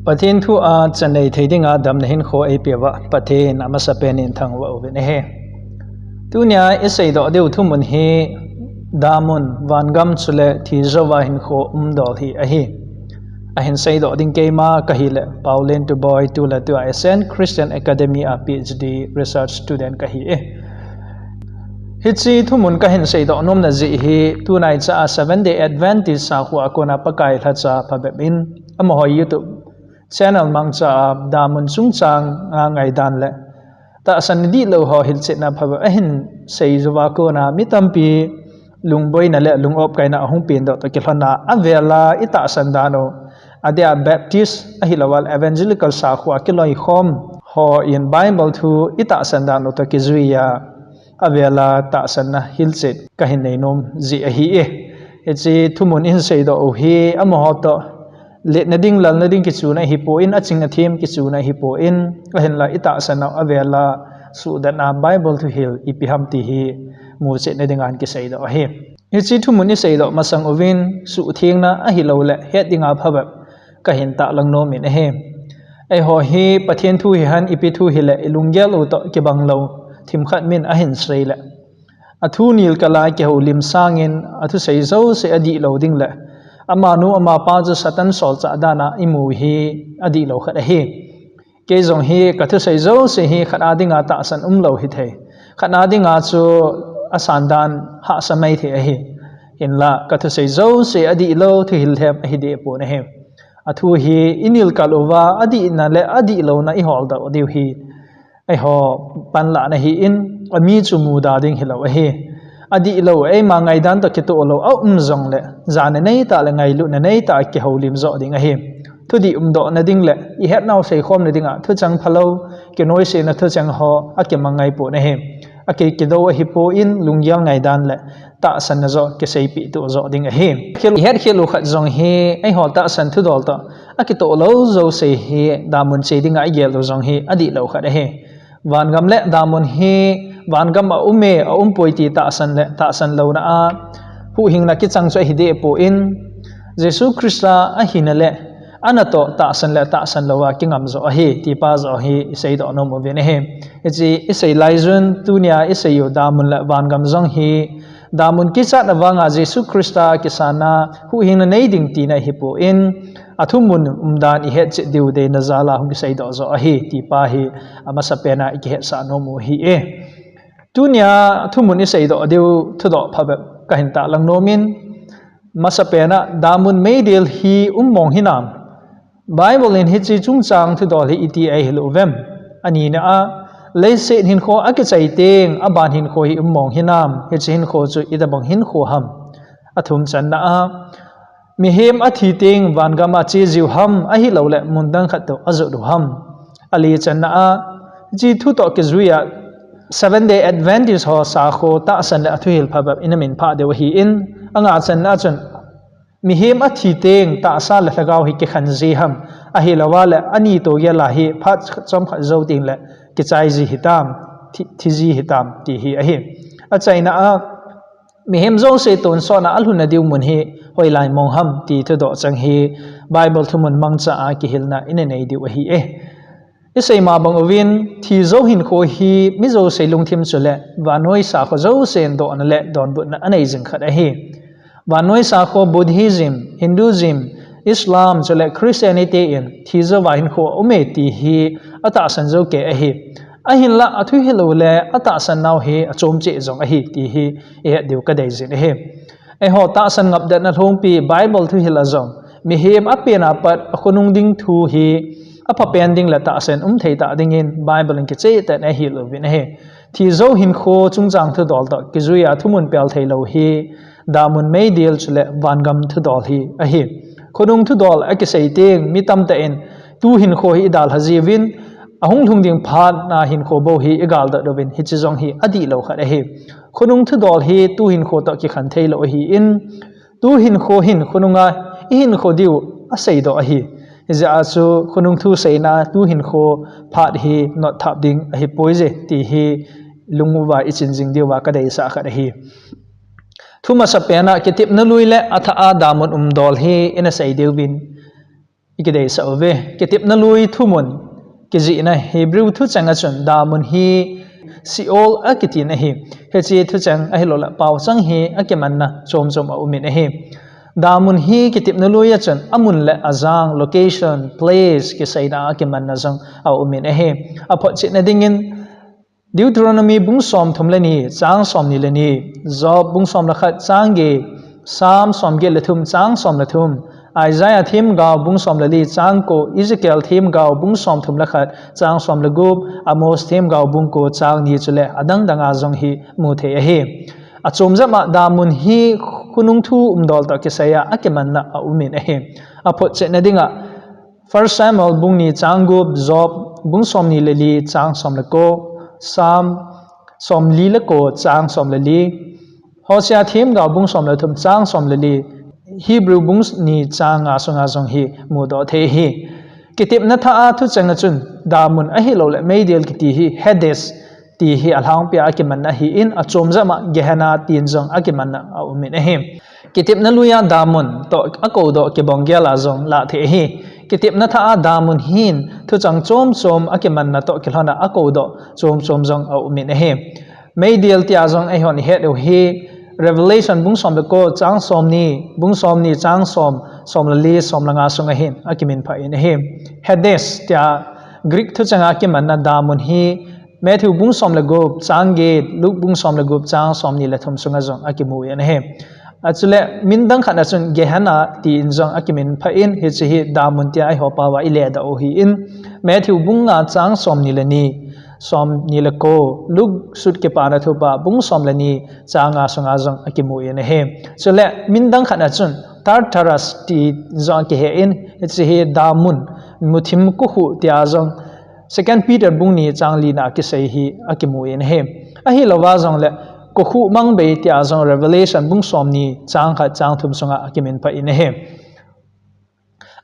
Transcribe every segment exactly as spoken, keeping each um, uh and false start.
Pathen thu a channei thei dinga damna hinkho eipeuva Pathen amasapen in thangvah uvin ahi. Tunia iseidoh diu thumun hi damun, vangam chule thijouva hinkho umdol hi ahi. Ahin seidoh ding keima kahile Paulen Tuboi, tuletua Ascent Christian Academy a PhD research student kahi e. Hiche thumun kahin seidoh nomna jeh hi tunaicha a Seventh Day Adventist sakho a kona Pakai lhacha phabep in amaho YouTube channel mangcha a damun chungchang a ngaidan le tahsan dihlou ho hilchetna phabep ahin seijouva kona mi tampi lungboina le lung-opkaina ahung pendoh toh kilhonna avela itahsan dan u, adeh a Baptist ahilouva le Evangelical sakho a kiloikhom hon Bible thu itahsan dan u toh kijuiya avela tahsanna hilchet kahin neinom jeh ahi e. Hiche thumun ihin seidoh u hi amaho toh letna ding, lalna ding kichuna ahipon, aching athem kichuna ahipon, ahinla itahsan u avela suhdetna Bible thuhil ipi ham ti hi muchetna dinga kiseidoh ahi. Hiche thumun iseidoh masang uvin suhthengna ahilouleh het dinga phabep kahin tahlang nomin ahi. Eiho hi Pathen thu hihen ipi thu hile ilunggel u toh kibanglou themkhat min ahin seile, athu nilkal a kihoulim sangin athusei jouse adihlou ding le amanu amapa chu Satan solchah dan a imu hi adihlou khat ahi. Kei jong hi kathusei jouse hi khat a dinga tahsan umlou hithei, khat a dinga chu asan dan hahsa maithei ahi. Hinla kathusei jouse adihlou thuhil lhem ahidehpon ahi. Athu hi inilkal uva adihna le adihlouna iholdoh diu hi eiho panlahna ahin, ami chu muda ding hilou ahi. Adihlou, eima ngaidan toh kitoh lou aum jongle jana neitah le ngailutna neitah a kihoulim joh ding ahi. Thudih umdohna ding le ihetnau seikhomna dinga thucheng phalou, kinoisena thucheng ho akimangai pon ahi. Akikidou ahipon lunggel ngaidan le tahsanna joh kiseipeh toh joh ding ahi. Ihetkhel u khat jong hi eiho tahsan thudol toh akitoh lou jouse hi damun che dinga igel u jong hi adihlou khat ahi. Vangam le damun hi vangam a um e, aumpoi ti tahsan le tahsan louna a huhhingna kichang chu ahidehpon, Jesu Christa ahina le anatoh tahsan le tahsan louva kingam joh ahi tipa joh hi iseidoh nom uvin ahi. Hiche isei laijun tunia isei u damun le vangam jong hi damun kichatna vanga Jesu Christa kisanna huhhingna nei ding tina ahipon, athumun umdan ihetchet diu deina jal a hung kiseidoh joh ahi tipa hi amasapena ikihetsah nom u ahi e. Tunia thumun iseidoh diu thudoh phabep kahin tahlang nomin, masapena damun meidil hi um mong hinam? Bible in hiche chungchang thudol hi iti eihil uvem? Anina a, leiset hinkho akichai teng aban hinkho hi um mong hinam? Hiche hinkho chu itobang hinkho ham? Athum channa a, mihem athi teng vangam a chejiu ham ahilouleh mun dang khat toh ajot u ham? Ali channa a, hiche thu toh kijuiya Seventh Day Adventist ho sakho tahsan le athuhil phabep ina minphah diu ahin, anga channa a chun mihem athi teng tahsa le lhagao hi kikhen ji ham, ahilouva le ani toh gel a hi phat chomkhat jou tengle kichai ji hitam, thi, thi ji hitam ti hi ahi. Achaina a, mihem jouse tonsot a alhunna diu mun hi hoilai mong ham ti thudoh chang hi Bible thumun mangcha a kihilna ina nei diu ahi e. Isei ma bang uvin, thijou hinkho hi mi jouse lungthim chule vannoi sakho jousen dohna le donbutna anei jing khat ahi. Vannoi sakho Buddhism, Hinduism, Islam chule Christianity in thijouva hinkho aume ti hi atahsan jou kei ahi. Ahinla athuhil u le atahsan nau hi achom cheh jong ahi ti hi ihet diu kadeijin ahi. Eiho tahsan ngapdatna lhongpi Bible thuhil a jong mihem apen a pat akhonung ding thu hi aphapen ding le tahsan umthei tah dingin Bible in kichehtah in eihil uvin ahi. Thijou hinkho chungchang thudol toh kijuiya thumun pel theilou hi damun meidil chule vangam thudol hi ahi. Khonung thudol akisei teng mi tamtah in tu hinkho hi idalha jiuvin, ahung lhung ding phat a hinkho bou hi igaldoh uvin, hiche jong hi adihlou khat ahi. Khonung thudol hi tu hinkho toh kikhen theilou ahin, tu hinkho hin khonunga ihinkho diu aseidoh ahi. Hijeh a chu khonung thu seina tu hinkho phat hi notthap ding ahipoije ti hi lunguva ichin jing diuva kadeisah khat ahi. Thu masapen a kitepna lui le athah a damun umdol hi ina sei diuvin, Ikideisah uve, kitepna lui thumun kijihna Hebrew thucheng a chun damun hi Sheol akitin ahi. Hiche thucheng ahilouleh paochang hi akimanna chomchom aumin ahi. Damun hi kitepna lui a chun amun le ajang, location, place, kiseina akimanna jong aumin ahi. Aphotchetna dingin Deuteronomy bung somthum le ni, chang somni le ni, Job bung som le khat, chang get, Psalm somget le thum, chang som le thum, Isaiah themgao bung som le li, chang ko, Ezekiel themgao bung somthum le khat, chang som le gup, Amos themgao bung ko, chang ni chule adang danga jong hi mu thei ahi. Achom jep a damun hi khonung thu umdol toh kisai a akimanna aumin ahi. Aphotchetna dinga First Samuel bung ni chang gup, Job bung somni le li chang som le ko, Psalm somli le ko chang som le li, Hosea themgao bung som le thum chang som le li, Hebrew bung ni chang nga sunga jong hi mudoh thei ahi. Kitepna thah a thucheng a chun damun ahilouleh meidil kiti hi Hades ti hi alhangpia akimanna ahin, achom jep a Gehenna tin jong akimanna aumin ahi. Kitepna lui a damun toh akoudoh kibang gel a jong lah thei ahi. Kitepna thah a damun hin thucheng chomchom akimanna toh kilhon a akoudoh chomchom jong aumin ahi. Meidil tia jong eihon ihet u hi Revelation bung som le ko chang somni, bung somni chang som, som le li, som le nga sunga hin akiminphah in ahi. Hades tia Greek thucheng a kimanna damun hi Matthew bung som le gup chang get, Luke bung som le gup chang somni le thum sunga jong akimun ahi. Achule min dang khat a chun Gehenna tin jong akiminphah in, hiche hi damun tia eiho pao a iledoh u ahin, Matthew bung nga chang somni le ni, somni le ko, Luke sut kipana thupha bung som le ni chang nga sunga jong akimun ahi. Chule min dang khat a chun Tartarus ti jong akihen, hiche hi damun muthim kokhuh tia jong Second Peter bung ni chang li na kisei hi akimun ahi. Ahilouva jongle kokhuh mangbei tia jong Revelation bung somni chang khat chang thum sunga akiminphah in ahi.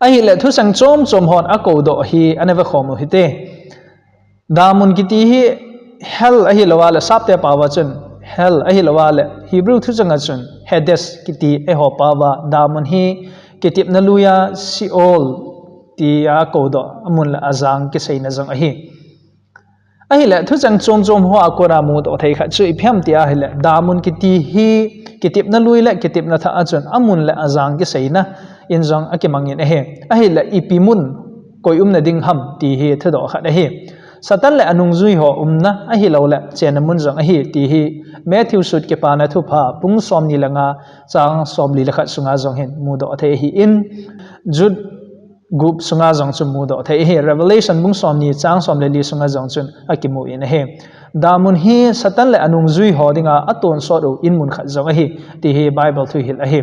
Ahile thucheng chomchom hon akoudoh hi ana vekhom u hite. Damun kiti hi hell ahilouva le sapte pao a chun hell ahilouva le Hebrew thucheng a chun Hades kiti eiho pao a damun hi kitepna lui a Sheol tia koudoh amun le ajang kiseina jong ahi. Ahile thucheng chomchom ho a kona mudoh thei khat chu ipi ham tia ahile damun kiti hi kitepna lui le kitepna thah a chun amun le ajang kiseina in jong akimangin ahi. Ahile ipi mun koi umna ding ham ti hi thudoh khat ahi. Satan le anungjui ho umna ahilouleh chenna mun jong ahi ti hi Matthew sut kipana thupha bung somni le nga chang somli le khat sunga jong hin mudoh thei ahin, Jude gup sunga jong chun mudoh thei ahi. Revelation bung somni chang som le li sunga jong chun akimun ahi. Damun hi Satan le anungjui ho dinga atonsot u in mun khat jong ahi ti hi Bible thuhil ahi.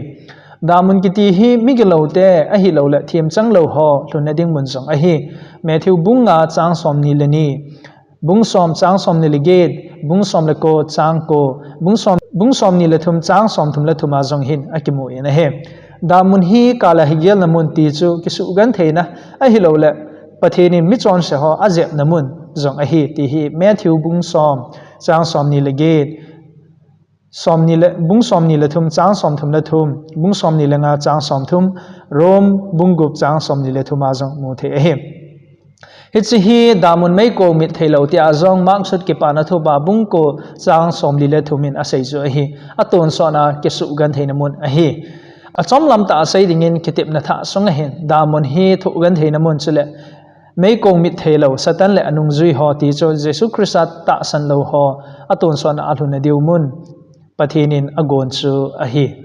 Damun kiti hi migiloute ahilouleh themchanglou ho lhunna ding mun jong ahi. Matthew bung nga chang somni le ni, bung som chang somni le get, bung som le ko chang ko, bung som, bung somni le thum chang somthum le thum a jong hin akimun ahi. Damun hi kal a higelna mun ti chu kisugentheina ahilouleh Pathen in michonse ho ajepna mun jong ahi ti hi Matthew bung som chang somni le get, somni le, bung somni le thum chang somthum le thum, bung somni le nga chang somthum, Rome bung gup chang somni le thum a jong mu thei ahi. Hiche hi damun meikong mit theilou tia jong Mark sut kipana thupha bung ko chang somli le thum in asei chu ahi. Atonsot a kisugentheina mun ahi. Achomlam tah a sei dingin kitepna thah sunga hin damun hi thugentheina mun chule meikong mit theilou Satan le anungjui ho ti chu Jesu Christa tahsan lou ho atonsot a alhunna diu mun Pathen in agon chu ahi.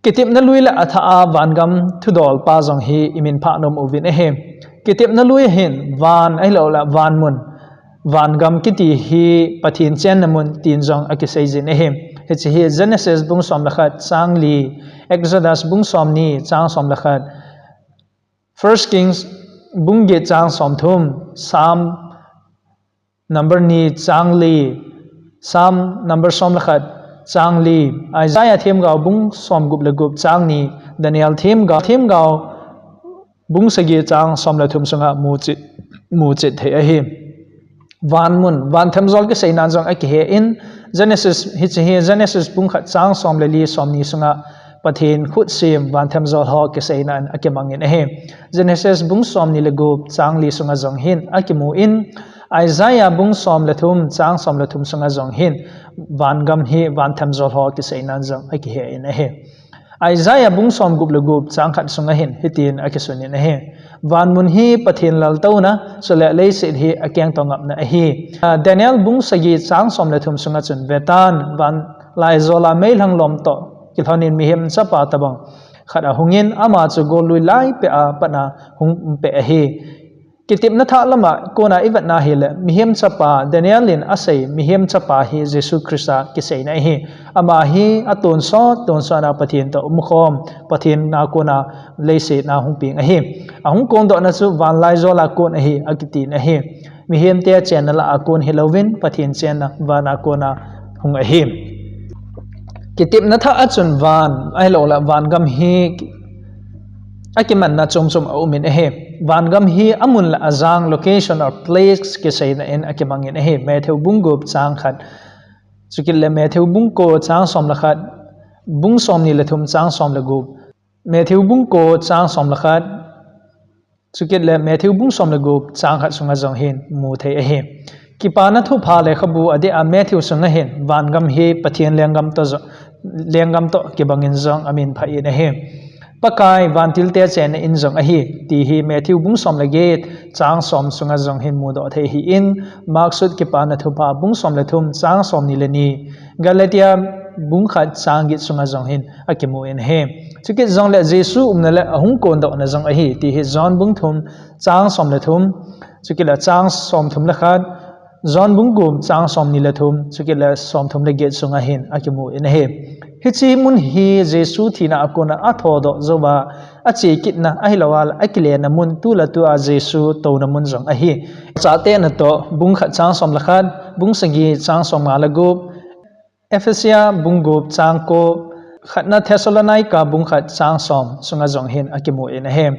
Kitepna lui le athah a vangam thudol pa jong hi iminphah nom uvin ahi. Kitepna lui hin van ahilouleh van mun, vangam kiti hi Pathen chenna mun tin jong akiseijin ahi. Hiche hi Genesis bung som le khat chang li, Exodus bung somni chang som le khat, First Kings bung get chang somthum, Psalm number ni chang li, Psalm number som le khat chang li, Isaiah themgao bung somgup le gup chang ni, Daniel themgao, themgao bung sagi chang som le thum sunga muchet, muchet thei ahi. Van mun, van themjol kiseina jong akihen, Genesis, hiche hi Genesis bung khat chang som le li, somni sunga Pathen khut sem van themjol ho kiseina in akimangin ahi. Genesis bung som ni le gup chang li sunga jong hin akimu in, Isaiah bung som le thum chang som le thum sunga jong hin vangam hi van themjol ho kiseina jong akihe in ahi. Isaiah bung som gup le gup chang khat sunga hin hitin akisun in ahi. Van mun hi Pathen laltouna, chule leiset hi akeng to ngapna ahi. Ah, Daniel bung sagi chang som le thum sunga chun vetan, van laijola meilhang lom to kilhonin mihem chapa tabang khat ahungin ama chu golui lai peh a patna hung pe ahi. Kitepna thah lama kona ivetna hile, mihem chapa Daniel in asei, mihem chapa hi Jesu Christa kiseina ahi. Ama hi atonsot, tonsot na Pathen to umkhom, Pathen na kona leiset na hung peng ahi. Ahung kondohna chu van laijola kon ahi, akitin ahi. Mihem te chenna la a kon hilouvin, Pathen chenna vana kona hung ahi. Kitepna thah a chun van, ahilouleh vangam hi akimanna chom chom aumin ahi. Vangam hi amun le ajang, location or place kiseina in akimangin ahi. Matthew bung gup chang khat. Chukit le Matthew bung ko chang som le khat, bung som ni le thum chang som le gup. Matthew bung ko chang som le khat. Chukit le Matthew bung som le gup chang khat sunga jong hin mu thei ahi. Kipana thupha lekhabu adeh a Matthew sunga hin vangam hi Pathen lenggam to jo, lenggam to kibangin jong amin pha in ahi. Pakai vantil te chenna in jong ahi, ti hi Matthew bung som le get chang som sunga jong hin mudoh thei ahin, Mark sut Kipana Thupha bung som le thum chang som ni le ni, Galatia bung khat chang get sunga jong hin akimu in ahi. Chukit jong le Jesu umna le ahung kondohna jong ahi, ti hi John bung thum chang som le thum, chukit le chang som thum le khat, John bung gup chang som ni le thum, chukit le som thum le get sunga hin akimu in ahi. Hiche mun hi Jesu thina a kona athodoh jouva, ache kitna ahilouleh akilena mun, tu le tu a Jesu touna mun jong ahi. Chate na to, bung khat chang som le khat, bung sagi chang som nga le gup, Ephesia bung gup chang ko, khatna Thessalonica bung khat chang som sunga jong hin akimu in ahi.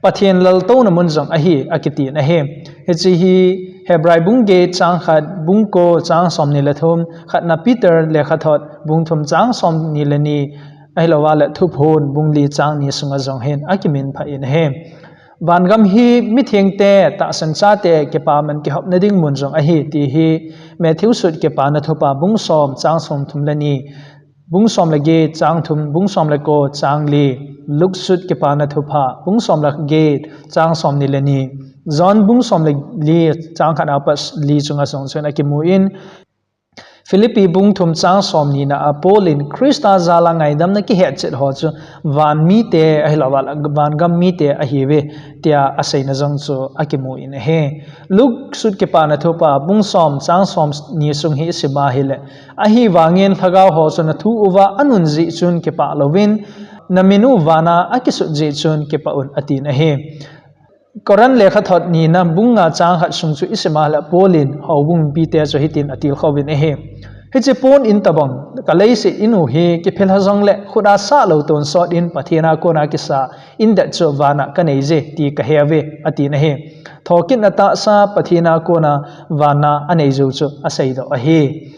Pathen laltouna mun jong ahi, akitin ahi. Hiche hi Hebrai bung get chang khat, bung ko chang som ni le thum, khatna Peter lekhathot bung thum chang som ni le ni, ahilouleh Thuphon bung li chang ni sunga jong hin akimin pha in ahi. Vangam hi mithengte, tahsan chate, kipaman kihopna ding mun jong ahi, ti hi Matthew sut Kipana Thupha bung som chang som thum le ni, bung som le get chang thum, bung som le ko chang li, Luke sut Kipana Thupha bung som le get chang som ni le ni, John bung som le li chang khat apat li chunga jong chun akimu in, Philippi bung thum chang som ni na a Paul in Christa jala ngaidamna kihetchet ho chu van mite ahilouleh vangam mite ahiuve, tia aseina jong chu akimu in ahi. Luke sut Kipana Thupha bung som chang som ni sung hi isim a ahile, ahivangin lhagao ho chun athu uva anun jeh chun kipah louvin, namin u vana akisut jeh chun kipah un, atin ahi. Korin lekhathot nina bung nga chang khat sung chu isim a ahile Paul in houbung mipite chu hitin atilkhouvin ahi. Hiche pon in tabang, ka leiset in u hi kiphel ha jongle khut a sah lou tonsot in Pathen a kona kisa in det chu vana kanei je ti kahe uve, atin ahi. Thokitna tahsa Pathen a kona vana anei jou chu aseidoh ahi.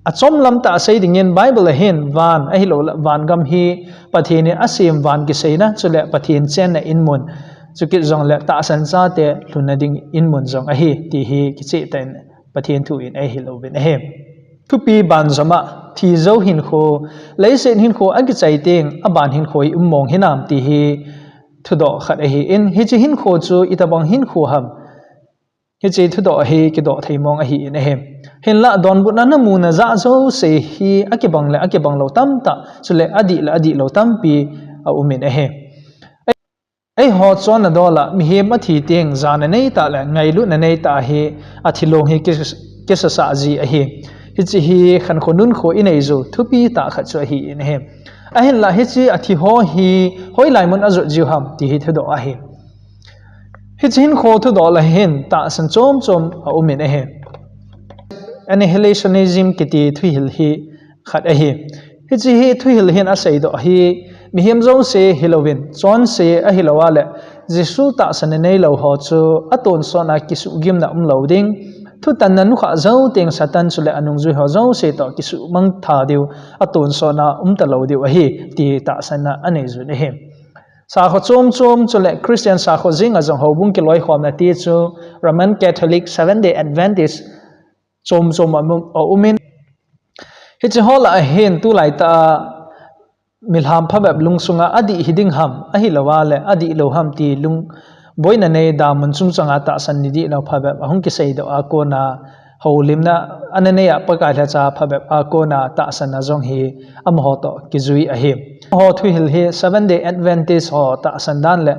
Achom lam tah a sei dingin Bible a hin van ahilouleh vangam hi Pathen in asem van kiseina, chule Pathen chenna in mun, chukit jongle tahsan chate lhunna ding in mun jong ahi, ti hi kicheh tah in Pathen thu in eihil uvin ahi. Thupi banjom a, thi jou hinkho, leiset hinkho akichai teng, aban hinkho hi um mong hinam ti hi thudoh khat ahin, hiche hinkho chu itobang hinkho ham, hiche thudoh hi kidoh thei mong ahin ahi. Hinlah donbutna namu najah jouse hi akibang le akibang lou tamtah, chule adih le adih lou tampi aumin ahi. Eiho chonna dola, mihem athi teng jana neitah le ngailutna neitah hi athilong hi kis-, kisasah ji ahi. Hiche hi khankho nunkho inei jou thupi tah khat chu ahin ahi. Ahinlah hiche athi ho hi hoilai mun ajot jiu ham ti hi thudoh ahi. Hiche hinkho thudoh lah hin tahsan chom chom aumin ahi. Annihilationism kiti thuhil hi khat ahi. Hiche hi thuhil hin aseidoh hi mihem jouse hilouvin, chonse ahilou a le Jesu tahsan nei lou ho chu atonsot a kisuhgimna umlou ding, thutanna nukhah jou teng Satan chule anungjui ho jouse toh kisumang tha diu, atonsotna umta lou diu ahi, ti tahsanna anei jun ahi. Sakho chom chom chule Christian sakho jing a jong houbung kiloikhomna ti chu Roman Catholic, Seventh Day Adventist chom chom a um, a umin. Hiche ho lah a hin tulai tah a milham phabep lungsunga adih hiding ham, ahilou a le adih lou ham ti lung boina nei damun chungchanga tahsan ni dihlou phabep ahung kiseidoh a kona houlimna ana nei a Pakai lhacha phabep a kona tahsanna jong hi amaho toh kijui ahi. Amaho thuhil hi Seventh Day Adventist ho tahsan dan le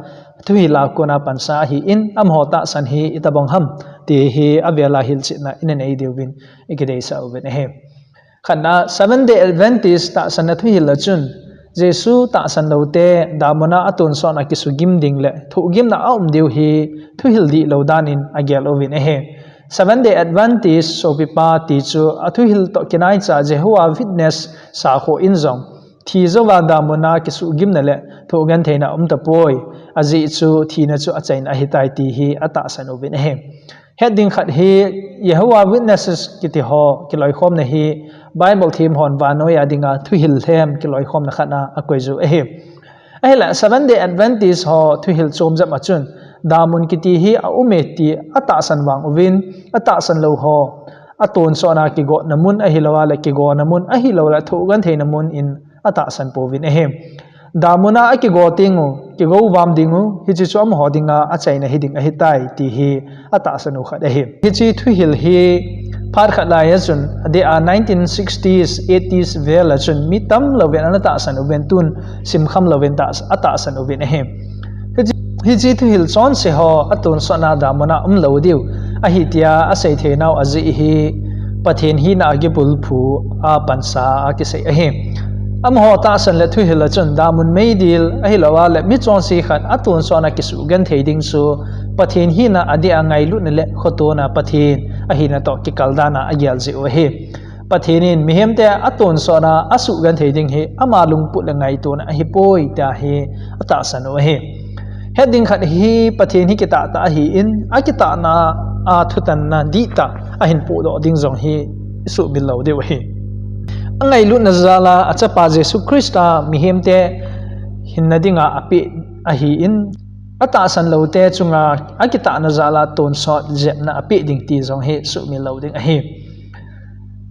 thuhil a kona pansa ahin, amaho tahsan hi itobang ham ti hi avela hilchetna ina nei diuvin ikideisah uvin ahi. Khatna, Seventh Day Adventist tahsanna thuhil a chun, Jesu tahsan loute, damuna atonsotna kisugim ding le thohgimna aum diu hi thuhil dihlou danin agel uvin ahi. Seventh Day Adventist sopipa ti chu athuhil toh kinaicha Jehovah Witness sakho in jong, thi jouva damuna kisugimna le thohgentheina umtapoi, ajeh chu thina chu achaina ahitai ti hi atahsan uvin ahi. Het ding khat hi Jehovah Witnesses kiti ho kiloikhomna hi Bible them hon vannoi a dinga thuhil lhem kiloikhomna khat a akoi ju ahi. Ahile Seventh Day Adventist ho thuhil chom jep a chun, damun kiti hi aume ti atahsan vang uvin, atahsan lou ho atonsotna kigotna mun ahilou a le kigona mun ahilou le thohgentheina mun in atahsan pouvin ahi. Damuna akigo teng u, kigo vam ding u, hiche chu amaho dinga achaina hiding ahitai ti hi atahsan u khat ahi. Hiche thuhil hi phat khat lai a chun, adeh a nineteen sixties, eighties vel a chun mi tamlouvin ana tahsan uvin tun simkham louvin tah, atahsan uvin ahi. Hiche, hiche thuhil chonse ho atonsotna damuna umlou diu ahi tia asei theinau ajeh hi Pathen hina a kibulphu a pansa a kisei ahi. Amaho tahsan le thuhil a chun damun meidil ahilou a le mi chonse khat atonsotna kisugenthei ding chu Pathen hina adeh a ngailutna le khotona Pathen ahina toh kikal dan a agel jeh u ahi. Pathen in mihemte atonsotna asugenthei ding hi ama lungput le ngaitona ahipoi tia hi atahsan u ahi. Het ding khat hi Pathen hi kitah tah ahin, akitahna a thutanna dihtah ahin pohdoh ding jong hi isuhmil lou diu ahi. Angailutna jal a achapa Jesu Christa mihemte hinna dinga apeh ahin, atahsan loute chunga akitahna jal a tonsot jepna apeh ding ti jong hi suhmil lou ding ahi.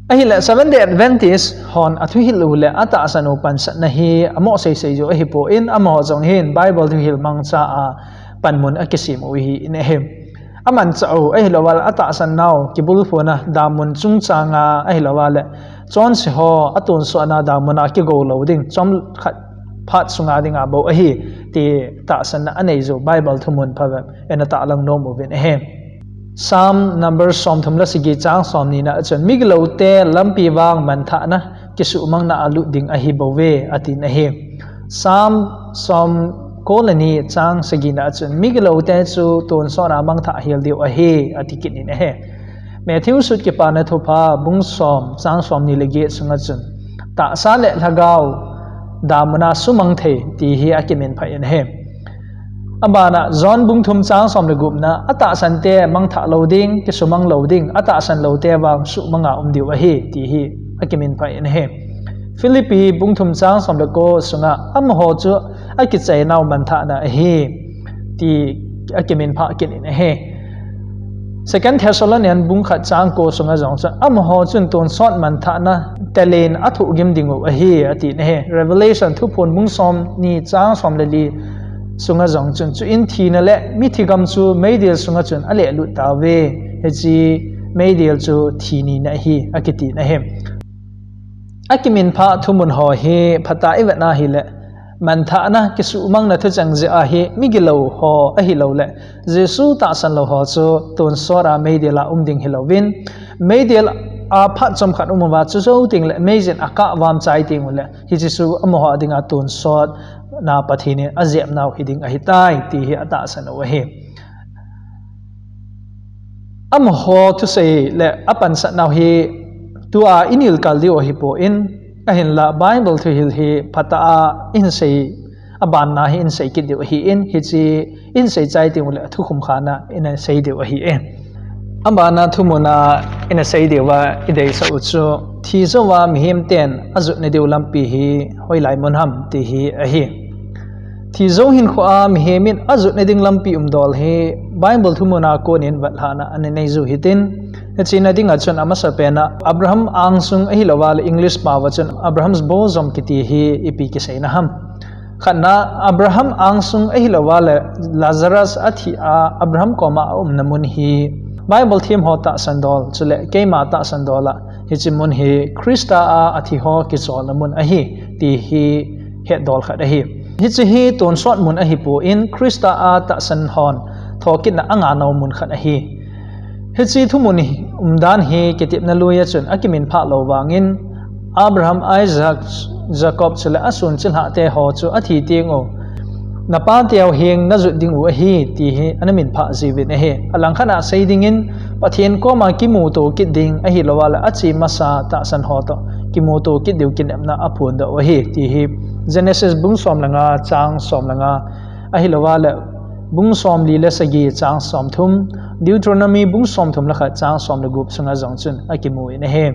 Ahile Seventh Day Adventist hon athuhil u le atahsan u pansatna hi amoh seisei jou ahipon, amaho jong hin Bible thuhil mangcha a panmun akisem u ahin ahi. Amanchah u ahilou a le atahsan nau kibulphuna damun chungchanga ahilou a le chonse ho atonsotna damuna kigo lou ding chomkhat phat sunga dinga bou ahi ti tahsanna anei jou Bible thumun phabep in atahlang nom uvin ahi. Psalm number somthum le sagi chang somni na a chun, migiloute lampi vang manthahna kisuhmangna a lut ding ahi bouve, atin ahi. Psalm somko le ni chang sagi na a chun, migiloute chu tonsot a mangthah hel diu ahi, ati kit in ahi. Matthew sut Kipana Thupha bung som chang somni le get sunga chun, tahsa le lhagao damun a sumang thei ti hi akiminphah in ahi. Abana John bung thum chang som le gup na, atahsan te mangthah lou ding, kisumang lou ding, atahsan loute vang suhmang a um diu ahi, ti hi akiminphah in ahi. Philippi bung thum chang som le ko sunga, amaho chu akichainau manthahna ahi, ti akiminphah kit in ahi. Second Thessalonian bung khat chang ko sunga jong chun, amaho chun tonsot manthahna talen athohgim ding u ahi, ati in ahi. Revelation Thuphon bung somni chang som le li sunga jong chun, chuin thina le mithi gam chu meidil sunga chun alehlut tauve. Hiche meidil chu thi nina ahi, akiti in ahi. Akiminphah thumun ho hi phatah a ivet na hile, manthahna kisuhmangna thucheng jeh a hi migilou ho ahilou le, Jesu tahsan lou ho chu tonsot a meidil a um ding hilouvin, meidil a phat chomkhat um uva chu jou teng le meijin akah vam chai teng u le, hiche chu amaho a dinga tonsot na Pathen in ajepnau hiding ahitai, ti hi atahsan u ahi. Amaho thusei le apansatnau hi tua inilkal diu ahipon, ahinla Bible thuhil hi phatah a ihin sei, abanna hi ihin sei kit diu ahin, hiche ihin sei chai teng u le athukhum khatna ihin sei diu ahi e. Abana thumun a ina sei diuva ideisah u chu, thi jouva mihem ten ajotna diu lampi hi hoilai mun ham ti hi ahi. Thi jou hinkhoa mihem in ajotna ding lampi umdol hi Bible thumun a konin vetlhahna ana nei u hitin, hiche na dinga chun amasapen a Abraham angsung ahilouva le English pao a chun Abraham's bosom kiti hi ipi kiseina ham. Khatna, Abraham angsung ahilouva le Lazarus athi a Abraham koma aumna mun hi Bible themho tahsan dol, chule keima tahsan dol a, hiche mun hi Christa a athi ho kicholna mun ahi, ti hi hetdol khat ahi. Hiche hi tonsot mun ahipon, Christa a tahsan hon thokitna angah nau mun khat ahi. Hiche thumun umdan hi kitepna lui a chun akiminphah lou vangin, Abraham, Isaac, Jacob chule ason chilhah teho chu athi tengu, napateu heng najot dingu ahi, ti hi ana minphah jiuvin ahi. Alangkhat a sei dingin, Pathen koma kimuto kit ding ahilouva le ache masa tahsan ho toh kimuto kit diu kinepna aphondoh u ahi, ti hi Genesis bung som le nga chang som le nga ahilouva le bung somli le sagi chang somthum, Deuteronomy bung somthum le khat chang som le gup sunga jong chun akimun ahi.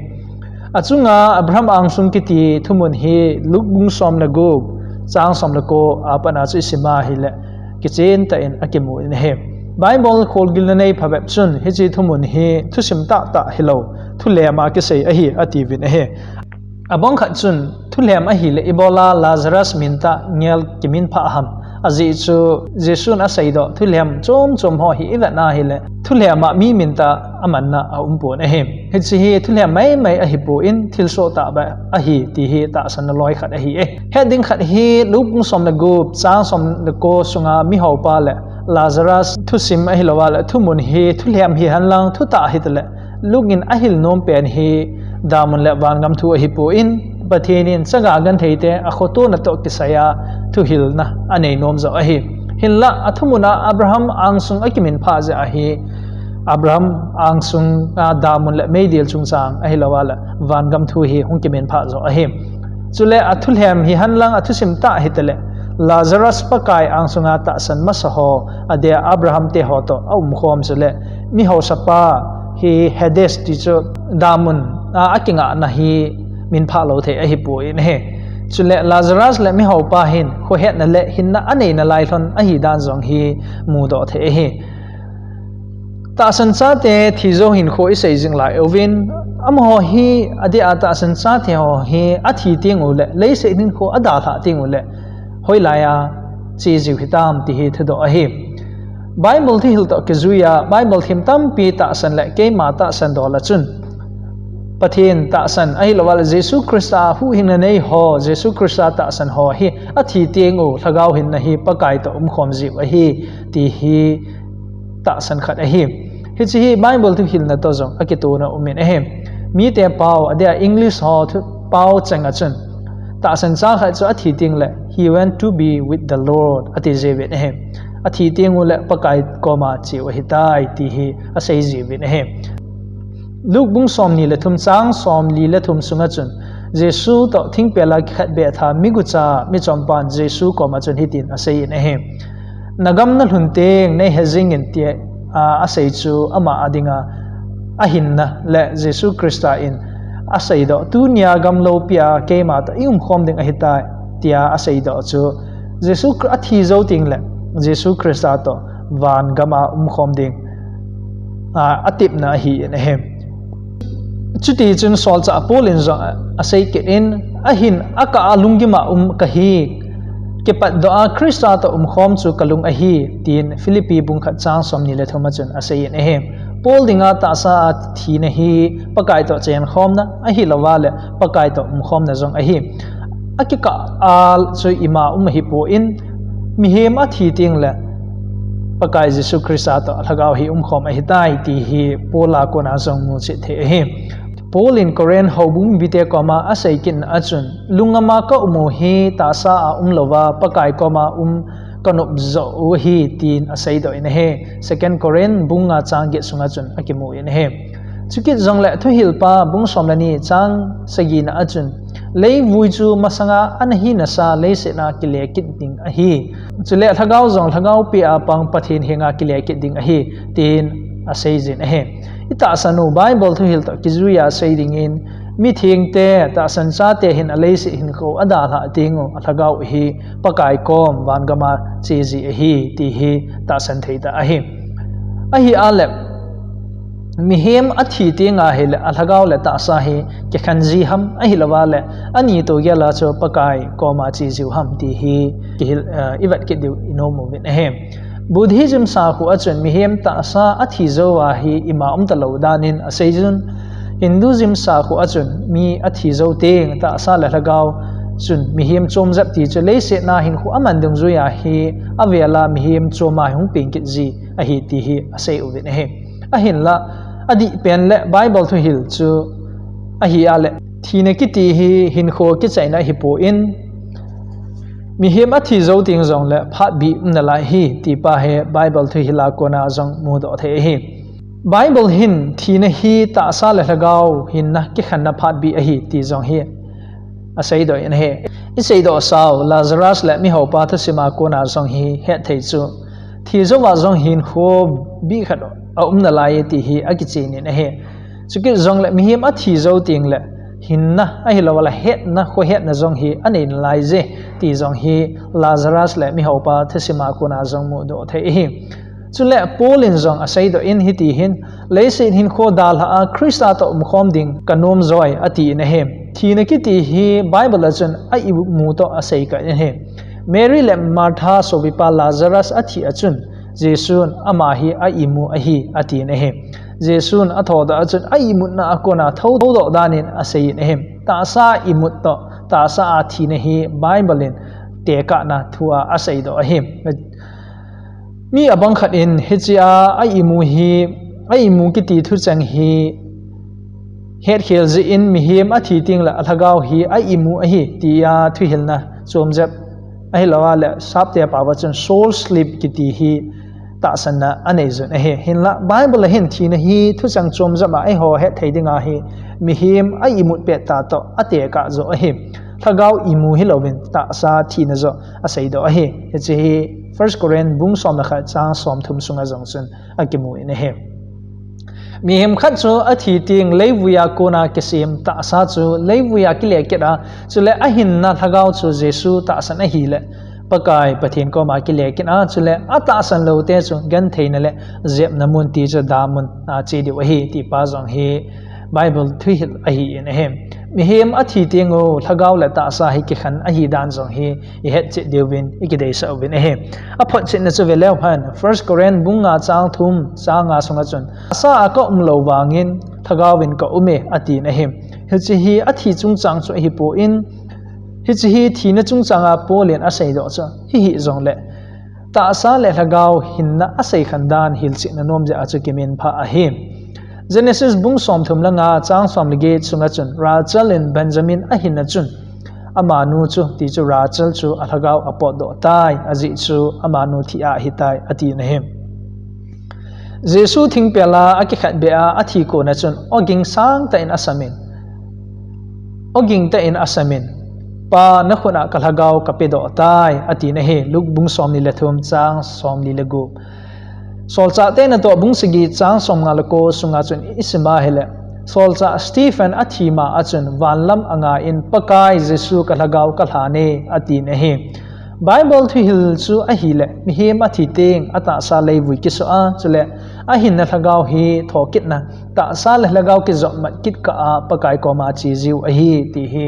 Achunga Abraham angsung kiti thumun hi Luke bung som le gup chang som le ko a pat a chu isim a hile kichen tah in akimun ahi. Bible kholgilna nei phabep chun hiche thumun hi thusim tahtah hilou, thulhem a kisei ahi atiuvin ahi. Abang khat chun, thulhem ahile ibola Lazarus min tah ngel kiminphah ham? Ajeh chu Jesun aseidoh thulhem chom chom ho hi ivet a hile, thulhem a mi min tah amanna aumpon ahi. Hiche hi thulhem maimai ahipon, thilsoh tah beh ahi, ti hi tahsanna loi khat ahi e. Het ding khat hi Luke bung som le gup chang som le ko sunga mihaopa le Lazarus thusim ahilouva le thumun hi thulhem hihen lang thutah hitale, Luke in ahil nom pen hi damun le vangam thu ahipon, Pathen in chaga gentheite akhotona toh kisaiya thuhilna anei nom joh ahi. Hinlah athumun a Abraham angsung akiminphah jeh ahi, Abraham angsung a damun le meidil chungchang ahilouva le vangam thu hi hung kiminphah joh ahi. Chule athulhem hihen lang athusim tah hitale, Lazarus Pakai angsunga tahsan masa ho, adeh a Abraham teho toh aumkhom chule, mihaosapa hi Hades ti chu damun a akingahna hi minphah lou thei ahipon ahi. Chule Lazarus le mihaopa hin khohetna le hinna aneina lai lhon ahidan jong hi mudoh thei ahi. Tahsan chate thi jou hinkho isei jing lai uvin, amaho hi adeh a tahsan chate ho hi athi tengu le leiset hinkho adalhah tengu le hoilai a che jiu hitam ti hi thudoh ahi. Bible thuhil toh kijuiya Bible them tampi tahsan le keima tahsan dol a chun, Pathen tahsan ahilouva le Jesu Christa huhhingna nei ho, Jesu Christa tahsan ho hi athi tengu lhagao hinna hi Pakai toh umkhom jiu ahi, ti hi tahsan khat ahi. Hiche hi Bible thuhilna toh jong akitona umin ahi. Mite pao, adeh a English ho thu pao chenga chun, tahsan cha khat chu athi tengle, he went to be with the Lord, ati jiuvin ahi. Athi tengu le Pakai koma cheu ahitai, ti hi asei jiuvin ahi. Luke bung somni le thum chang somli le thum sunga chun, Jesu toh thingpel a kikhat behtha migucha michompan Jesu koma chun hitin aseiyin ahi. Nagam nalhun teng neihe jengin tia asei chu ama a dinga ahinna le Jesu Christa in aseidoh, tunia gam loupia keima toh iumkhom ding ahitai, tia aseidoh chu Jesu Chri-, athi jou tengle Jesu Christa toh vangam a umkhom ding atepna ahin ahi. Chutichun solchah Paul in jong asei kit in, ahin akah a lunggim a um kahi, kipatdoh a Christa toh umkhom chu kalung ahi, tin Philippi bung khat chang somni le thum a chun aseiyin ahi. Paul dinga tahsa a thina hi Pakai toh chenkhomna ahilouva le Pakai toh umkhomna jong ahi. Akikah a chu ima um ahipon, mihem athi tengle Pakai Jesu Christa toh alhagao hi umkhom ahitai, ti hi Paul a kona jong muchet thei ahi. Paul in Corinth houbung mite koma asei kitna a chun, lungngam a kaum u hi tahsa a umlouva Pakai koma um kanop joh u ahi, tin aseidoh in ahi. Second Corinth bung nga chang get sunga chun akimun ahi. Chukit jongle thuhilpa bung som le ni chang sagina a chun, leivui chu masanga ana hinasa leiset a kile kit ding ahi. Chule lhagao jong lhagaopi a pang Pathen henga kile kit ding ahi, tin aseijin ahi. I tahsan u Bible thuhil toh kijuiya sei dingin, mithengte, tahsan chate hin aleiset hinkho adalhah teng u alhagao hi Pakai kom vangama che ji ahi ti hi tahsan thei tah ahi. Ahi a le, mihem athi teng ahile alhagao le tahsa hi kikhen ji ham, ahilou a le ani toh gel a chu Pakai koma che jiu ham ti hi kihil, eh, i vet kit diu i nom uvin ahi. Buddhism sakhu a chun mihem tahsa athi jou a hi ima um talou dan in asei jun, Hinduism sakhu a chun mi athi jou teng tahsa le lhagao chun mihem chom jep ti chu leiset a hinkho aman dungjuiya hi avel a mihem chom a hung peng kit ji ahi ti hi asei uvin ahi. Ahinla, adih pen le Bible thuhil chu ahi a le, thina kiti hi hinkho kichaina ahipon, mihem athi jou teng jong le phatbih um nalai ahi ti pa hi Bible thuhil a kona jong mudoh thei ahi. Bible hin thina hi tahsa le lhagao hinna kikhenna phatbih ahi ti jong hi aseidoh in ahi. I seidoh sau Lazarus le mihaopa thusim a kona jong hi hethei chu, thi jou a jong hinkho bih khat aum nalai ti hi akichen in ahi. Chukit jong le mihem athi jou teng le hinna ahilou a le hetna, khohetna jong hi anei nalai je ti jong hi Lazarus le mihaopa thusim a kona jong mudoh thei ahi. Chule Paul in jong aseidoh in hiti hin, leiset hinkho dalha a Christa toh umkhom ding kanom joi ati in ahi. Thina kiti hi Bible a chun a imu toh asei kit in ahi. Mary le Martha sopipa Lazarus athi a chun, Jesun ama hi a imu ahi ati in ahi. Jesun athodoh a chun a imutna a kona thoudoh dan in asei in ahi. Tahsa imut toh tahsa a thina hi Bible in tekahna thu a aseidoh ahi. Mi abang khat in hichea a imu hi, a imu kiti thucheng hi hetkhel jeh in mihem athi teng le alhagao hi a imu ahi tia thuhilna chom jep ahilou a le sapte pao a chun soul sleep kiti hi tahsanna anei jun ahi. Hinla Bible a hin thina hi thucheng chom jep a eiho hethei ding ahi, mihem a imut pet ta toh atekah joh ahi. Lhagao imu hilouvin tahsa thina joh aseidoh ahi. Hiche hi First Corinth bung som le khat chang som thum sunga jong chun akimu in ahi. Mihem khat chu athi teng leivui a kona kisem tahsa chu leivui a kile kit a, chule ahinna lhagao chu Jesu tahsan ahile Pakai Pathen koma kile kit a, chule atahsan loute chu gentheina le jepna mun ti chu damun a che diu ahi ti pa jong hi Bible thuhil ahi in ahi. Mihem athi teng u lhagao le tahsa hi kikhen ahi dan jong hi i hetchet diuvin i kideisah uvin ahi. Aphotchetna chu veleu hen, First Corinth bung nga chang thum chang nga sunga chun, tahsa a ka umlou vangin lhagao in ka um e ati in ahi. Hiche hi athi chungchang chu ahipon, hiche hi thina chungchang a Paul in aseidoh chu hihi jongle tahsa le lhagao hinna aseikhen dan hilchetna nom jeh a chu kiminphah ahi. Genesis bung som thum le nga chang som le get sunga chun Rachel in Benjamin ahinna chun amanu chu, ti chu Rachel chu alhagao apotdoh tai, ajeh chu amanu thi a ahitai ati in ahi. Jesu thingpel a akikhetbeh a athi kona chun oging sangtah in asamin, oging tah in asamin, Pa, nakhut a kalhagao kapedoh tai ati in ahi. Luke bung somni le thum chang somli le gup. Solchahte natoh bung sagi chang somnga le ko sunga chun isim a hile, Solchah Stephen athi ma a chun vanlam anga in Pakai Jesu kalhagao kalhan e ati in ahi. Bible thuhil chu ahile mihem athi teng atahsa leivui kisoh a, chule ahinna lhagao hi thokitna, tahsa le lhagao kijopmat kit kah a Pakai koma che jiu ahi ti hi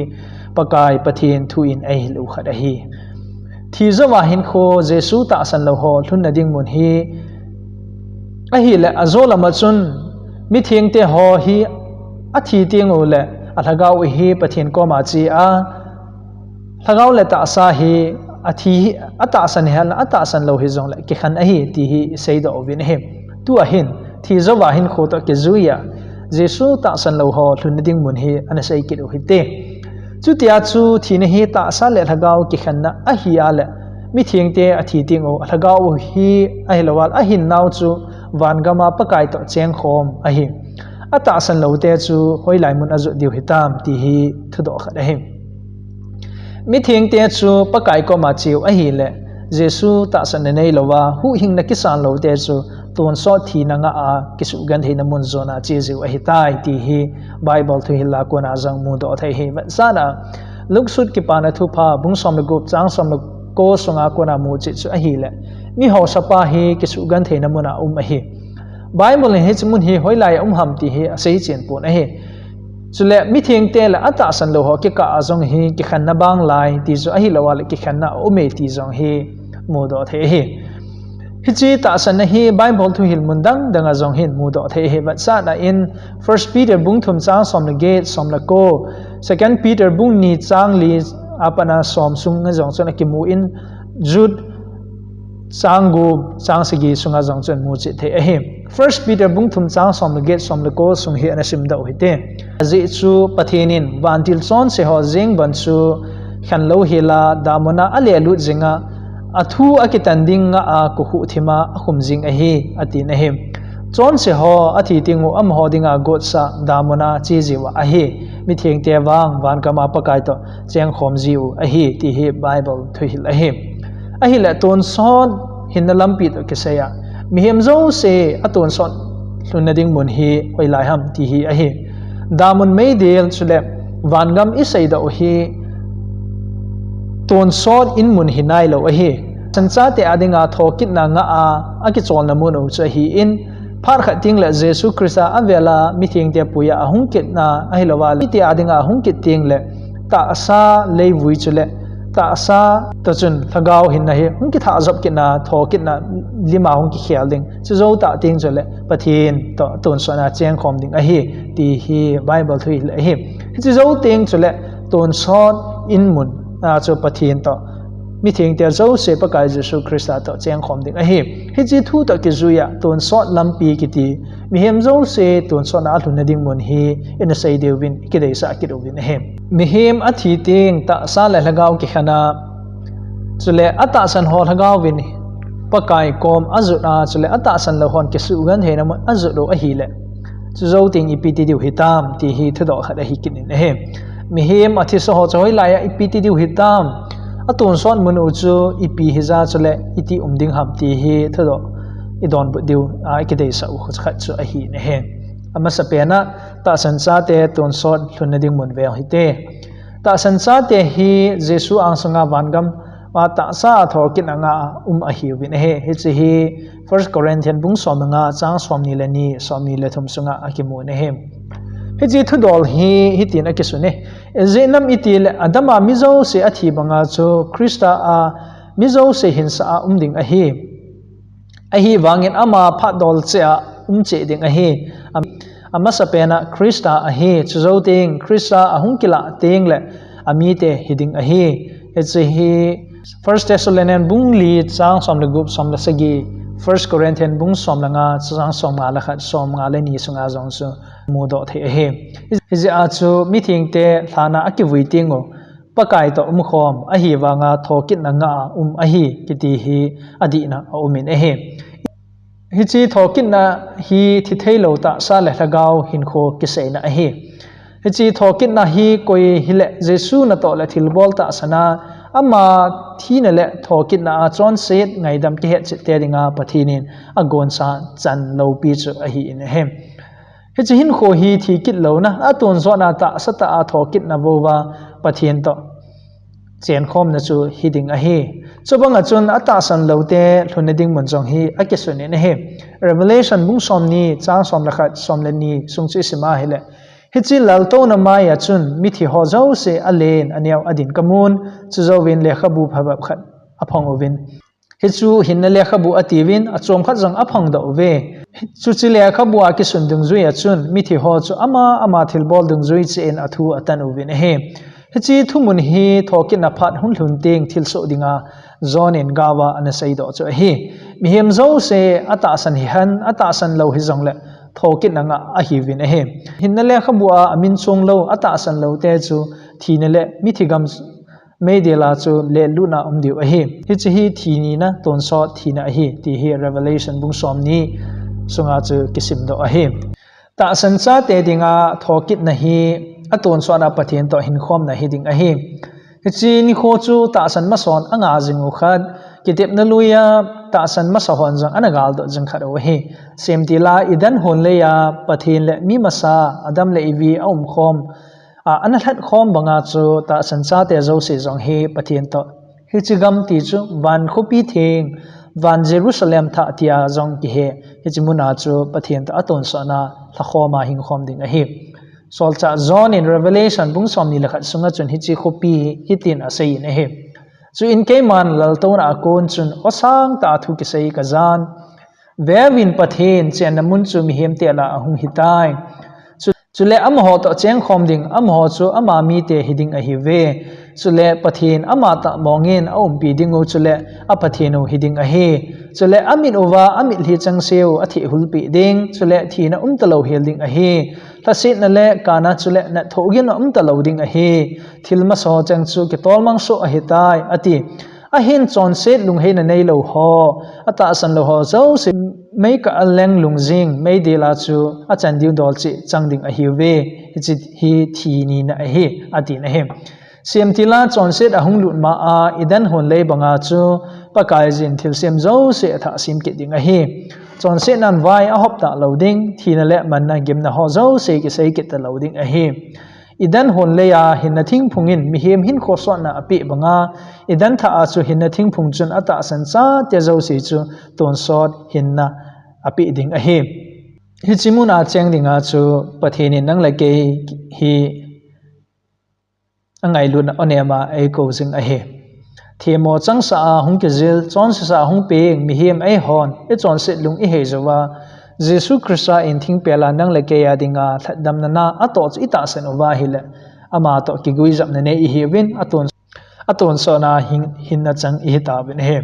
Pakai Pathen thu in eihil u khat ahi. Thi jouva hinkho Jesu tahsan lou ho lhunna ding mun hi ahile, ajo lama chun mithengte ho hi athi teng u le alhagao u hi Pathen koma che a, lhagao le tahsa hi athi hi atahsan hel, atahsan lou hijongle kikhen ahi ti hi iseidoh uvin ahi. Tua hin thi jouva hinkho toh kijui a Jesu tahsan lou ho lhunna ding mun hi ana sei kit u hite. Chutia chu thina hi tahsa le lhagao kikhenna ahi a le, mithengte athi teng u lhagao u hi ahilou a le ahinnau chu vangam a Pakai toh chengkhom ahi. Atahsan loute chu hoilai mun ajot diu hitam ti hi thudoh khat ahi. Mithengte chu Pakai koma cheu ahile, Jesu tahsanna neilouva, huhhingna kisan lou te chu, tonsot thina ngah a, kisugentheina mun jona che jiu ahitai, ti hi Bible thuhil a kona jong mudoh thei ahi. Vetsahna, Luke sut Kipana Thupha, bung som le gup, chang som le ko sunga kona muchet chu ahile, mi haosapa hi kisugentheina muna um ahi. Bible in hiche mun hi hoilai a um ham ti hi asei chen pon ahi. Chule mithengte le atahsan lou ho kikah a jong hi kikhenna bang lai ti chu ahilouleh kikhenna aume ti jong hi mudoh thei ahi. Hiche tahsanna hi Bible thuhil mun dang dang a jong hin mudoh thei ahi. Vetsahna in First Peter bung thum chang som le get, som le ko, Second Peter bung ni chang li a pat a som sunga jong chun akimu in, Jude chang gup, chang sagi sunga jong chun muchet thei ahi. First Peter bung thum chang som le get, som le ko sung hi ana simdoh u hite. Ajeh chu Pathen in vantil chonse ho jeng ban chu khen lou hela, damun a alelut jinga, athu akitan ding ngah a kokhuh thima akhum jing ahi, atin ahi. Chonse ho athi teng u amaho dinga gotsah damun a che jiuva ahi. Mithengte vang vangam a Pakai toh chengkhom jiu ahi, ti hi Bible thuhil ahi. Ahile tonsot hinna lampi toh kisai a, mihem jouse atonsot lhunna ding mun hi hoilai ham ti hi ahi. Damun meidil chule vangam iseidoh u hi tonsot in mun hi nailou ahi. Tahsan chate a dinga thokitna ngah a, akicholna mun u chu ahin, phat khat teng le Jesu Christa avela mithengte puiya ahung kitna ahilouva, mite a dinga ahung kit teng le tahsa leivui chule tahsa toh chun lhagao hinna hi hung kithah jop kitna, thokitna lima hung kikhel ding. Chujou tah teng chule Pathen toh tonsot a chengkhom ding ahi, ti hi Bible thuhil ahi. Hiche jou teng chule tonsot in mun a chu Pathen toh mithengte jouse Pakai Jesu Christa toh chengkhom ding ahi. Hiche thu toh kijui a tonsot lampi kiti, mihem jouse tonsot a alhunna ding mun hi ina sei diuvin, kideisah kit uvin ahi. Mihem athi teng tahsa le lhagao kikhen a, chule atahsan ho lhagao vin Pakai kom ajot a, chule atahsan lou hon kisugentheina mun ajot u ahile, chujou teng ipi ti diu hitam, ti hi thudoh khat ahi kit in ahi. Mihem athisa ho chu hoilai a ipi ti diu hitam, atonsot mun u chu ipi hija chule iti um ding ham ti hi thudoh idonbut diu a, ikideisah u khat chu ahi in ahi. Amasapen a, tahsan chate tonsot lhunna ding mun veu hite. Tahsan chate hi Jesu angsunga vangam a tahsa a thokitna ngah a um ahiuvin ahi. Hiche hi First Corinthian bung som le nga chang som ni le ni, som ni le thum sunga akimun ahi. Hiche thudol hi hitin akisun e. Ijeh inem itile Adam a mi jouse athi banga chu Christa a mi jouse hinsa a um ding ahi. Ahivangin ama phat dol cheh a um cheh ding ahi. Am-, amasapen a Christa ahi, chujou teng Christa ahung kilah teng le amite hiding ahi. Hiche hi First Thessalonian bung li chang som le gup, som le sagi, First Corinthian bung som le nga chang som nga le khat, som nga le ni sunga jong chu mudoh thei ahi. Hijeh a chu mithengte lhan a akivui teng u Pakai toh umkhom ahivanga thokitna ngah a um ahi, kiti hi adihna aum in ahi. Hiche thokitna hi thitheilou tahsa le lhagao hinkho kiseina ahi. Hiche thokitna hi koi hile Jesu natoh le thilbol tahsan a, ama thina le thokitna a chonset ngaidam kihetchet te dinga Pathen in agonsa chan loupi chu ahi in ahi. Hiche hinkho hi thi kit louna, atonsot a tahsa tah a thokitna vouva Pathen toh chenkhomna chu hiding ahi. Chubanga chun atahsan loute lhunna ding mun jong hi akisun in ahi. Revelation bung som ni, chang som le khat, som le ni sung chu isim a hile, hiche laltouna mai a chun mithi ho jouse alen aneo adin kamun, chujouvin lekhabu phabep khat aphong uvin. Hichu hinna lekhabu atiuvin, achom khat jong aphongdoh uve. Chuche lekhabu a kisun dungjui a chun mithi ho chu ama ama thilbol dungjui cheh in athu atan uvin ahi. Hiche thumun hi thokitna phat hung lhun teng thilsoh dinga John in gaova ana seidoh chu ahi. Mihem jouse atahsan hihen, atahsan lou hijongle thokitna ngah ahiuvin ahi. Hinna lekhabu a amin chong lou, atahsan loute chu thina le mithi gam meidil a chu lelutna um diu ahi. Hiche hi thi nina, tonsot thina ahi, ti hi Revelation bung som ni sunga chu kisimdoh ahi. Tahsan chate dinga thokitna hi atonsot a Pathen toh hinkhomna hiding ahi. Hiche nikho chu tahsan mason anga jing u khat, Kitepna lui a tahsan masa hon jong ana galdoh jing khat u ahi. Semtil a Eden hon lei a Pathen le mi masa Adam le Evi a um khom, a, ana lhat khom banga chu tahsan chate jouse jong hi Pathen toh, hiche gam ti chu van khopi theng, van Jerusalem thah tia jong kihe, hiche mun a chu Pathen toh atonsot na lhakhom a hing khom ding ahi. Solchah John in Revelation bung somni le khat sunga chun hiche khopi hi hitin asei in ahi. Chuin keiman laltouna a kon chun aw sangtah a thu kisei kajan. Veuvin, Pathen chenna mun chu mihem te lah a hung hitai. Chu, chule amaho toh chengkhom ding, amaho chu ama mite hiding ahiuve. Chule Pathen amatah mongin aumpi ding u, chule a Pathen u hiding ahi. Chule amit uva amitlhi changseh u athehhulpeh ding, chule thina umtalou hel ding ahi. Lhasetna le kana chule natthohgimna umtalou ding ahi. Thil masa cheng chu kitolmang soh ahitai, ati. Ahin chonset lungheina neilou ho, atahsan lou ho jouse meikah a leng lungjing meidil a chu achan diu dol cheh chang ding ahiuve. Hiche hi thi nina ahi, atin ahi. Semtil a chonset ahung lut ma a Eden hon lei banga chu Pakaiyin thilsem jouse athah sem kit ding ahi. Chonsetnan vai ahop talou ding, thina le manna gimna ho jouse kisei kit talou ding ahi. Eden hon lei a hinna thingphung in mihem hinkho sotna apeh banga, Eden thah a chu hinna thingphung chun atahsan chate jouse chu tonsot hinna apeh ding ahi. Hiche mun a cheng dinga chu Pathen in nang le kei hi angailutna aw nema eikou jing ahi. Themmo changseh a hung kijil, chonsesa hung peng mihem eihon ichonset lung ihei jouva, Jesu Christa in thingpel a nang le kei a dinga lhatdamna na atoh chu itahsan uva ahile, ama toh kiguijopna nei ihiuvin, aton, atonsot na hin, hinna chang ihitauvin ahi.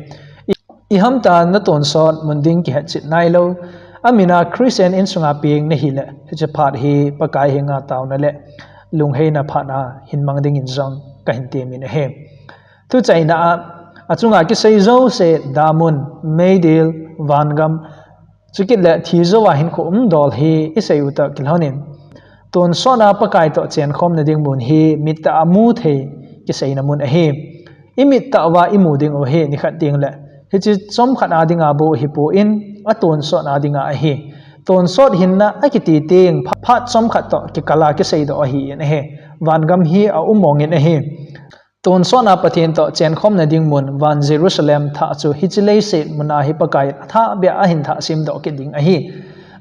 I, ihamtan natonsot mun ding kihetchet nailou, amin a Christian insunga peng nahile, hiche phat hi Pakai henga taona le lungheina phat a hin mang dingin jong kahin temin ahi. Thuchaina a, achunga kisei jouse, damun, meidil, vangam, chukit le thi jouva hinkho umdol hi isei u toh kilhonin, tonsot a Pakai toh chenkhomna ding mun hi mittah a muthei kiseina mun ahi. Imittah uva imu ding u hi nikhat tengle hiche chomkhat a dinga bou ahipon, atonsot a dinga ahi. Tonsot hinna akiti teng pha-, phat chomkhat toh kikal a kiseidoh ahin ahi. Vangam hi aum mongin ahi. Tonsot a Pathen toh chenkhomna ding mun van Jerusalem thah chu hiche leiset mun a hi Pakai in athahbeh a ahin thah semdoh kit ding ahi.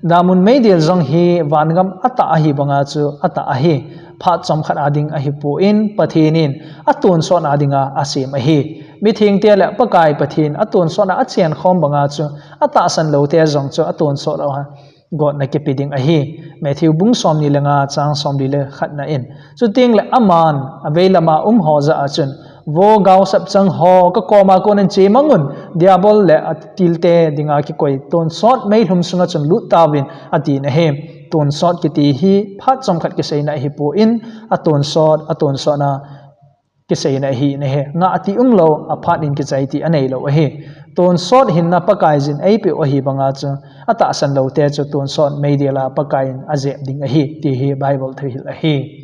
Damun meidil jong hi vangam atah ahi banga chu atah ahi. Phat chomkhat a ding ahipon, Pathen in atonsot a dinga asem ahi. Mithengte le Pakai Pathen atonsot a achenkhom banga chu atahsan loute jong chu atonsot a gotna kipe ding ahi. Matthew bung somni le nga chang somli le khatna in. Chutengle aman avei lama um ho jah a chun, Vo gaosap chang ho, kakoma konin chemangun, Diabol le atilte dinga kikoi tonsot meilhum sunga chun lut tauvin, atin ahi. Tonsot kiti hi phat chomkhat kiseina ahipon, atonsot, atonsot a kiseina ahin ahi. Ngah ti umlou, aphat in kichai ti aneilou ahi. Tonsot hinna Pakaiyin eipeh u ahi banga chu, atahsan loute chu tonsot meidil a Pakai in ajep ding ahi, ti hi Bible thuhil ahi.